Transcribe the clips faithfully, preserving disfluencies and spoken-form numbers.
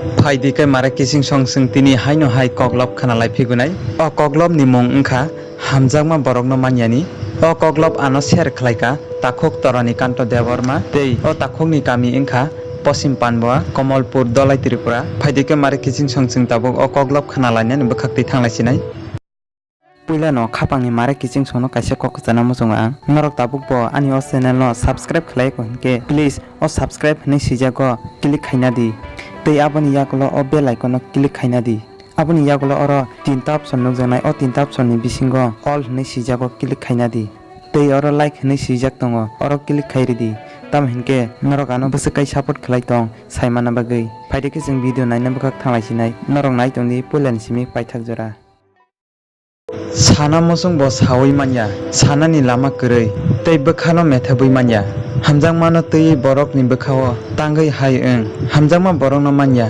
Phaidi khe mare kiching song chwng tini haino hai koklop khna lai phigunai. O koklop ni mung wngkha hamjakma borokno manyani. O koklop ano share khlai kha takhuk Torani Kanto Debbarma tei o takhukni kami wngkha Poschim Panbua, Komolpur, Dholai, Tripura. Phaidi khe mare kiching song chwng tabuk o koklop khna lainani bwkhak twi thanglai sinai. Puilano khapangni mare kiching songno kaisa kok kwchana muchungo ang. Norok tabukbo ani o channel no subscribe khlai kho hinkhe please o subscribe hinwi swijago click khaina di. Tei aboni yagulo o bell icon no click khaina di. Aboni yagulo oro tinta option nukjaknai, o tinta option ni bisingo all hinwi swijago click khaina di. Tei oro like hinwi swijak tongo, oro click khai ridi. Tamo hinkhe norok ano bwswk kai support khlai tong saimana bagwi. Phaidi khe chwng video naina bwkhak thanglai sinai. Norok nai tongdi puilani simi paithak jora. Sana muchung bo saui manya, sanani lama kwrwi, tei bwkhano methebwi manya. Hamjakmano twiwi borokni bwkhao tangwi hai wng, hamjakma borokno manya,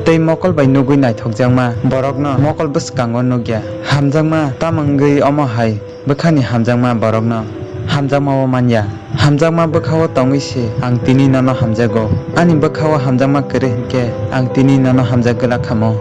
tei mokol bai nugwi naithokjakma borokno mokol bwskango nukya. Hamjakma tamo wngwi omo hai bwkhani hamjakma borokno hamjakma-o manya. Hamjakma bwkha-o tongwi se ang tini nono hamjago. Ani bwkha-o hamjakma kwrwi hinkhe ang tini nono hamjak glak khamo.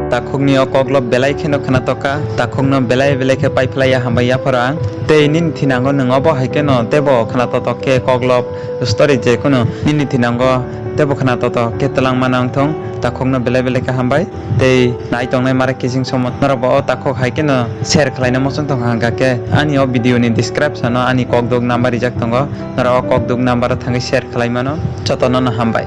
Takhukni o koklop belai kheno khna tokha, takhukno belai belai khe paiphlaiya hambai yapharo ang. Tei nini thinango nwng obo hai kheno teibo khna totok khe koklop story je kheno nini thinango teibo khna totok khe twlang mano wngthong. Takhukno belai belai khe hambai. Tei nai tongnai mare kiching somo norok bo o takhuk hai kheno share khlaina muchung tongkha hwnkha khe ani o video ni description o ani kokduk number rijak tongo, norok o kokduk number o thangwi share khlai mano. Jotono no hambai.